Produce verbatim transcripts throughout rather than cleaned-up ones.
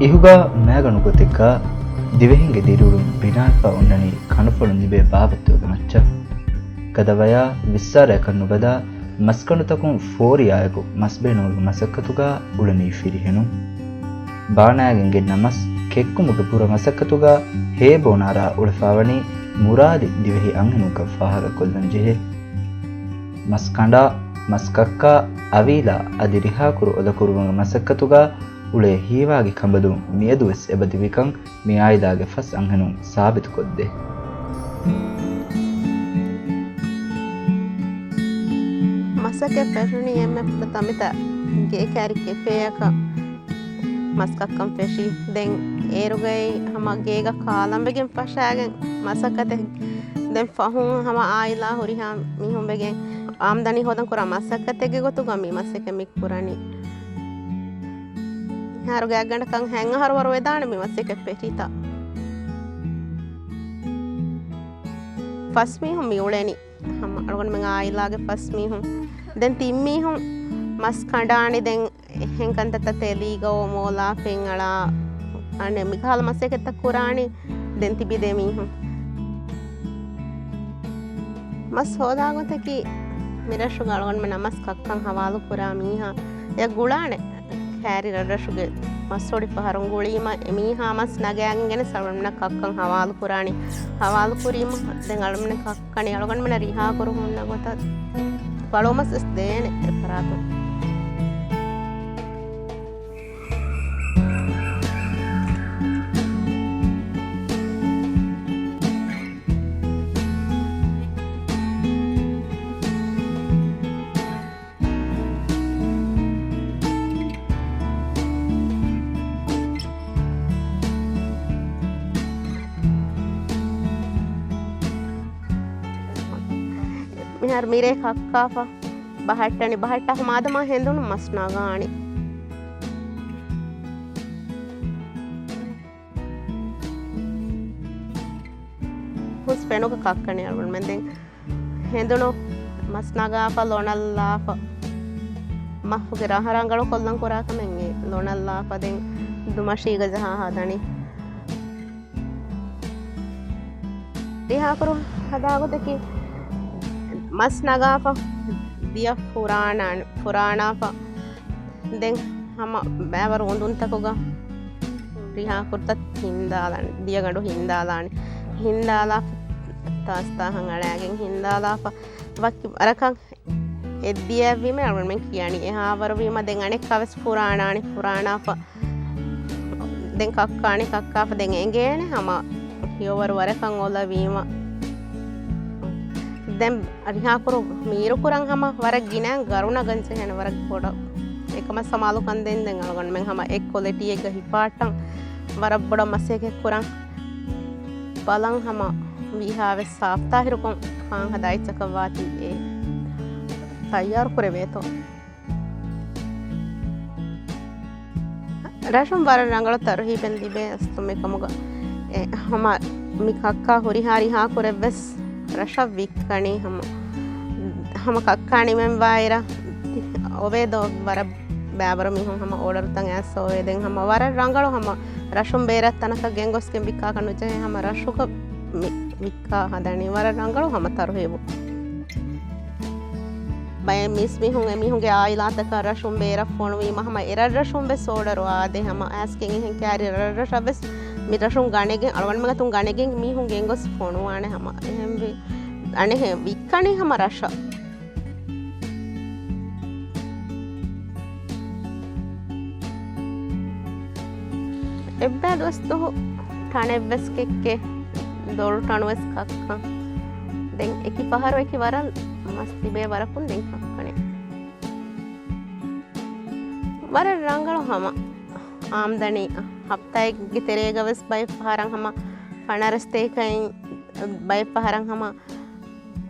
އިހުގާ މައިގަނޑު ގޮތެއްގާ ދިވެހިންގެ ދިރިއުޅުން ބިނާވެފަ އޮންނަނީ ކަނޑުފޮޅުން ލިބޭ ބާވަތްތަކުގެ މައްޗަށް. ގަދަވަޔާ ވިއްސާރަޔަކަށް ނުބަލާ، މަސްކަނޑުތަކުން ފޯރިޔާއެކު މަސްބޭނުންވުމުގެ މަސައްކަތުގާ އުޅެނީ ފިރިހެނުން. ބާނާގެން ގެންނަ މަސް ކެއްކުމުގެ ބުރަ މަސައްކަތުގާ ހޭބޯނާރާ އުޅެފާވަނީ މުރާދި ދިވެހި އަންހެނުންކަން ފާހަގަކޮށްލަން ޖެހޭ. މަސް ކަނޑާ، މަސް ކައްކާ، އަވީލާ އަދި ރިހާކުރު އޮލަކުރުވުމުގެ މަސައްކަތުގާ އުޅޭ ހީވާގި ކަނބަލުން މިއަދުވެސް އެބަ ލިބިކަން މި އާއިލާގެ ފަސް އަންހެނުން ސާބިތުކޮށްދޭ. މަސަކެއް ފެށުނީ އެންމެ ފުރަތަމަ ތަ ގޭ ކާރި ކެފޭއަކަށް މަސް ކައްކަން ފެށީ. ދެން އޭރުގައި ހަމަ ގޭގަ ކާލަނބެގެން ފަށާގެން މަސައްކަތެއް. ދެން ފަހުން ހަމަ އާއިލާ ހުރިހާ މީހުން ވެގެން އާމްދަނީ ހޯދަން ކުރާ މަސައްކަތެއްގެ ގޮތުގަ މި މަސަކެއް މި ކުރަނީ. އަހަރު ގާތްގަނޑަކަށް ހަތް އަހަރު ވަރު ވެދާނެ މި މަސައްކަތް ފެށިތަ. ފަސް މީހުން މި އުޅެނީ. ހަމަ އަޅުގަނޑުމެން އާއިލާގެ ފަސް މީހުން. ދެން ތިން މީހުން މަސް ކަނޑާނީ. ދެން އެހެން ކަންތައްތައް ތެލީގަ މޯލާ ފެން އަޅާ އަނެއް މިކަހަލަ މަސައްކަތްތައް ކުރާނީ. ދެން ތިބި ދެ މީހުން. މަސް ހޯދާ ގޮތަކީ މި ރަށުގަ އަޅުގަނޑުމެންނަށް މަސް ކައްކަން ހަވާލު ކުރާ މީހާ އެ ގުޅާނެ. ކާރި ރަށްރަށުގެ މަސް ހޮޑި ފަހަރުން ގުޅީމަ އެ މީހާ މަސް ނަގާގެން ގެނެސް އަޅުގަނޑުމެންނަށް ކައްކަން ހަވާލު ކުރާނީ. ހަވާލު ކުރީމަ ދެން އަޅުގަނޑުމެން ކައްކަނީ އަޅުގަނޑުމެންނަށް ރިހާ ކުރު ހުންނަ ގޮތަށް ފަޅުވަމަސް ވެސް ދޭނެ އެފަރާތުން. މިހާރު މިރޭ ކައްކާފަ ބަހައްޓަނީ. ބަހައްޓާފަ މާދަމާ ހެނދުނު މަސް ނަގާނީ. ހުސް ފެނުގަ ކައްކަނީ އަޅުގަނޑުމެން. ދެން ހެނދުނު މަސް ނަގާފަ ލޮނަށްލާފަ، މަހުގެ ރަހަ ރަނގަޅު ކޮށްލަން ކުރާ ކަމެއް އެ ލޮނަށްލާފަ. ދެން ދުމަށީގަ ޖަހާ ހަދަނީ. ރިހާކުރު ހަދާ ގޮތަކީ މަސް ނަގާފަ ދިޔަ ފުރާނާ، ފުރާނާފަ. ދެން ހަމަ ބައިވަރު އުނދުންތަކުގަ ރިހާކުރުތައް ހިންދާލާނެ، ދިޔަގަނޑު ހިންދާލާނެ. ހިންދާލާ ތާސްތާހަން އަޅާގެން ހިންދާލާފަ ވަކި ވަރަކަށް އެއްދިޔައެއްވީމަ އަޅުގަނޑުމެން ކިޔަނީ. އެހާވަރު ވީމަ ދެން އަނެއްކާވެސް ފުރާނާނެ، ފުރާނާފަ. ދެން ކައްކާނެ، ކައްކާފަ ދެން އެނގޭނެ ހަމަ ހެޔޮވަރު ވަރަކަށް އޮލަވީމަ. ދެން ރިހާކުރު މީރުކުރަން ހަމަ ވަރަށް ގިނަ ގަރު ނަގަން ޖެހޭނެ ވަރަށް ބޮޑަށް. އެކަމަށް ސަމާލުކަން ދޭން ދެން އަޅުގަނޑުމެން ހަމަ އެއް ކޮލެޓީއެއްގަ ހިފާއްޓަން ވަރަށް ބޮޑަށް މަސައްކަތް ކުރަން ބަލަން ހަމަ ވީހާވެސް ހަފްތާ އަހިރުކޮށް ކާން ހަދާ އެއްޗަކަށް ވާތީ އެ ތައްޔާރު ކުރެވޭތޯ. ރަށުން ވަރަށް ރަނގަޅު ތަރުހީބެއް ލިބޭ އަސްލު މިކަމުގަ. އެ، ހަމަ މި ކައްކާ ހުރިހާ ރިހާ ކުރެއްވެސް ރަށަށް ވިއްކަނީ ހަމަ، ހަމަ ކައްކާ ނިމެން ވާއިރަށް އޮވޭ ދޯ ވަރަށް ބައިވަރު މީހުން ހަމަ އޯޑަރުތައް އައިސް އޮވޭ. ދެން ހަމަ ވަރަށް ރަނގަޅު ހަމަ ރަށުން ބޭރަށް ތަނަކަށް ގެންގޮސްގެން ވިއްކާކަށް ނުޖެހޭ ހަމަ ރަށުގަ މި ވިއްކާ ހަދަނީ. ވަރަށް ރަނގަޅު ހަމަ ތަރުހީބު. ބައެއް މީސްމީހުން އެމީހުންގެ އާއިލާތަކަށް ރަށުން ބޭރަށް ފޮނުވީމަ ހަމަ އެރަށްރަށުން ވެސް އޯޑަރު އާދޭ. ހަމަ އައިސްގެން އެހެން ކާރި ރަށްރަށަށް ވެސް މި ރަށުން ގަނެގެން އަޅުގަނޑުމެން އަތުން ގަނެގެން މީހުން ގެންގޮސް ފޮނުވާނެ ހަމަ. އެހެންވެ އަނެއް ވިއްކަނީ ހަމަ ރަށަށް. އެއްބައި ދުވަސް ދުހު ޓަނެއްވެސް ކެއްކޭ، ދޮޅު ޓަނުވެސް ކައްކަން. ދެން އެކި ފަހަރު އެކި ވަރަށް މަސް ތިބޭ ވަރަކުން ދެން ކައްކަނެ. ވަރަށް ރަނގަޅު ހަމަ އާމްދަނީ ހަފްތާއެއްގެ ތެރޭގަ ވެސް ބައެއް ފަހަރަށް ހަމަ ފަނަރަސް ތޭކައިން ބައެއް ފަހަރަށް ހަމަ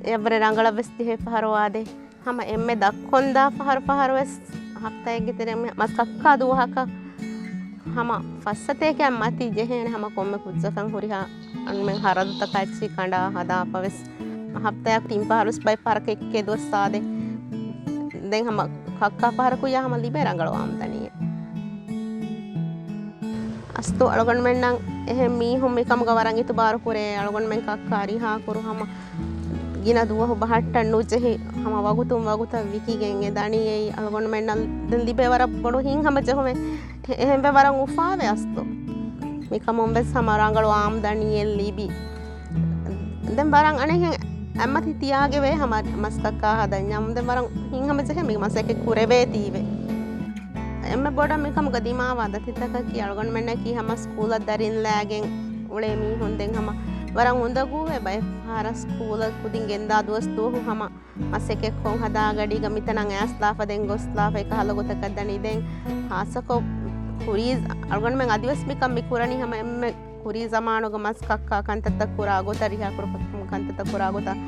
އެއަށްވުރެ ރަނގަޅަށް ވެސް ޖެހޭ ފަހަރު އާދޭ. ހަމަ އެންމެ ދަށްކޮންދާ ފަހަރު ފަހަރު ވެސް ހަފްތާއެއްގެ ތެރޭ މަސް ކައްކާ ދުވަހަކަށް ހަމަ ފައްސަތޭކައިން މަތީ ޖެހޭނެ ހަމަ ކޮންމެ ކުއްޖަކަށް ހުރިހާ އަންމެން ހަރަދުތަކާ އެއްޗިހި ކަނޑާ ހަދާފަ ވެސް ހަފްތާއަށް ތިން ފަހަރު ވެސް ބައެއް ފަހަރަކަށް އެއްކޭ ދުވަސް ސާދެ. ދެން ހަމަ ކައްކާ ފަހަރަކު ޔާ ހަމަ ލިބޭ ރަނގަޅު އާމްދަނީއެއް. އަސްލު އަޅުގަނޑުމެންނަށް އެހެން މީހުން މިކަމުގަ ވަރަށް އިތުބާރު ކުރޭ. އަޅުގަނޑުމެން ކައްކާ އަރިހާ ކުރު ހަމަ ގިނަ ދުވަހު ބަހައްޓަން ނުޖެހި، ހަމަ ވަގުތުން ވަގުތަށް ވިކިގެން އެ ދަނީ އެއީ އަޅުގަނޑުމެންނަށް ދެން ލިބޭ ވަރަށް ބޮޑު ހިތްހަމަޖެހުމެއް. އެ-، އެހެންވެ ވަރަށް އުފާވޭ އަސްލު. މިކަމުން ވެސް ހަމަ ރަނގަޅު އާމްދަނީއެއް ލިބި. ދެން ވަރަށް އަނެއްހެން އެއްމަތި ތިޔާގެވޭ ހަމަ މަސްކައްކާ ހަދަންޏާ. ދެން ވަރަށް ހިތްހަމަޖެހޭ މި މަސައްކަތް ކުރެވޭތީވެ. އެންމެ ބޮޑަށް މިކަމުގަ ދިމާވާ ދަތިތަކަކީ އަޅުގަނޑުމެންނަކީ ހަމަ ސްކޫލަށް ދަރިން ލައިގެން އުޅޭ މީހުން. ދެން ހަމަ ވަރަށް އުނދަގޫވޭ ބައެއް ފަހަރަށް ސްކޫލަށް ކުދިން ގެންދާ ދުވަސް ދުވަހު ހަމަ މަސައްކަތްކޮށް ހަދާ ގަޑީގަ މިތަނަށް އައިސްލާފަ ދެން ގޮސްލާފަ އެކަހަލަ ގޮތަކަށް ދަނީ. ދެން ހާއްސަކޮށް ކުރީ އަޅުގަނޑުމެން އަދިވެސް މިކަން މި ކުރަނީ ހަމަ އެންމެ ކުރީ ޒަމާނުގަ މަސް ކައްކާ ކަންތައްތައް ކުރާ ގޮތަށް، ރިހާ ކުރު ކަންތައްތައް ކުރާ ގޮތަށް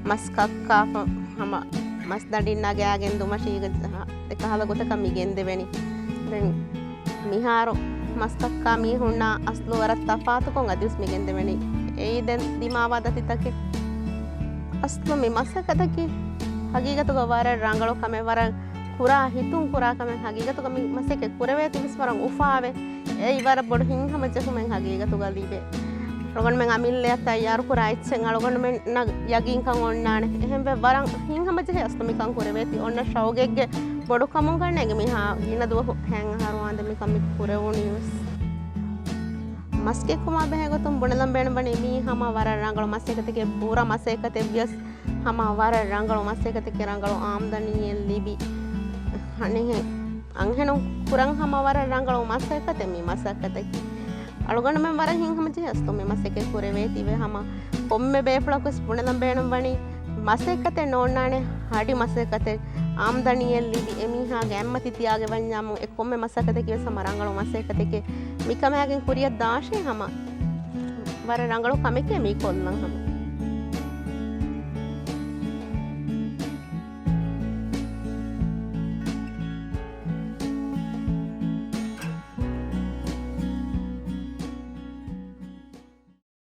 މަސް ކައްކާފަ ހަމަ މަސް ދަނޑިން ނަގާގެން ދުމަށީގަ ޖަހާ އެކަހަލަ ގޮތަކަށް މި ގެންދެވެނީ. ދެން މިހާރު މަސް ކައްކާ މީހުންނާ އަސްލު ވަރަށް ތަފާތުކޮށް އަދިވެސް މި ގެންދެވެނީ. އެއީ ދެން ދިމާވާ ދަތިތަކެއް. އަސްލު މި މަސައްކަތަކީ ހަގީގަތުގަ ވަރަށް ރަނގަޅު ކަމެއް، ވަރަށް ކުރާ ހިތުން ކުރާ ކަމެއް. ހަގީގަތުގަ މި މަސައްކަތް ކުރެވޭތީވެސް ވަރަށް އުފާވޭ. އެއީ ވަރަށް ބޮޑު ހިތްހަމަޖެހުމެއް ހަގީގަތުގަ ލިބޭ. އަޅުގަނޑުމެން އަމިއްލައަށް ތައްޔާރުކުރާ އެއްޗެއް އަޅުގަނޑުމެންނަށް ޔަގީންކަން އޮންނާނެ. އެހެންވެ ވަރަށް ހިތްހަމަޖެހޭ އަސްލު މިކަން ކުރެވޭތީ. އޮންނަ ޝައުގެއްގެ ބޮޑުކަމުން ކަންނޭނގެ މިހާ ގިނަ ދުވަހު ހައެއް އަހަރު ވާނދެ މިކަން މި ކުރެވުނީވެސް. މަސް ކެއްކުމާ ބެހޭ ގޮތުން ބުނެލަން ބޭނުންވަނީ މީ ހަމަ ވަރަށް ރަނގަޅު މަސައްކަތެކޭ. ބުރަ މަސައްކަތެއްވިޔަސް ހަމަ ވަރަށް ރަނގަޅު މަސައްކަތެކޭ، ރަނގަޅު އާމްދަނީއެއް ލިބި. އަނެއްހެން އަންހެނުން ކުރަން ހަމަ ވަރަށް ރަނގަޅު މަސައްކަތެއް މި މަސައްކަތަކީ. އަޅުގަނޑުމެން ވަރަށް ހިތްހަމަޖެހޭ އަސްލު މި މަސައްކަތް ކުރެވޭތީވެ. ހަމަ ކޮންމެ ބޭފުޅަކުވެސް ބުނެލަން ބޭނުންވަނީ މަސައްކަތެއް ނޯންނާނެ، ހަޑި މަސައްކަތެއް، އާމްދަނީއެއް ލިބި އެމީހާގެ އެއްމަތި ތިޔާގެ ވަންޏާމު އެ ކޮންމެ މަސައްކަތަކީވެސް ހަމަ ރަނގަޅު މަސައްކަތެކޭ. މިކަމާގެން ކުރިއަށް ދާށޭ ހަމަ ވަރަށް ރަނގަޅު ކަމެކޭ މީ ކޮށްލަން ހަމަ.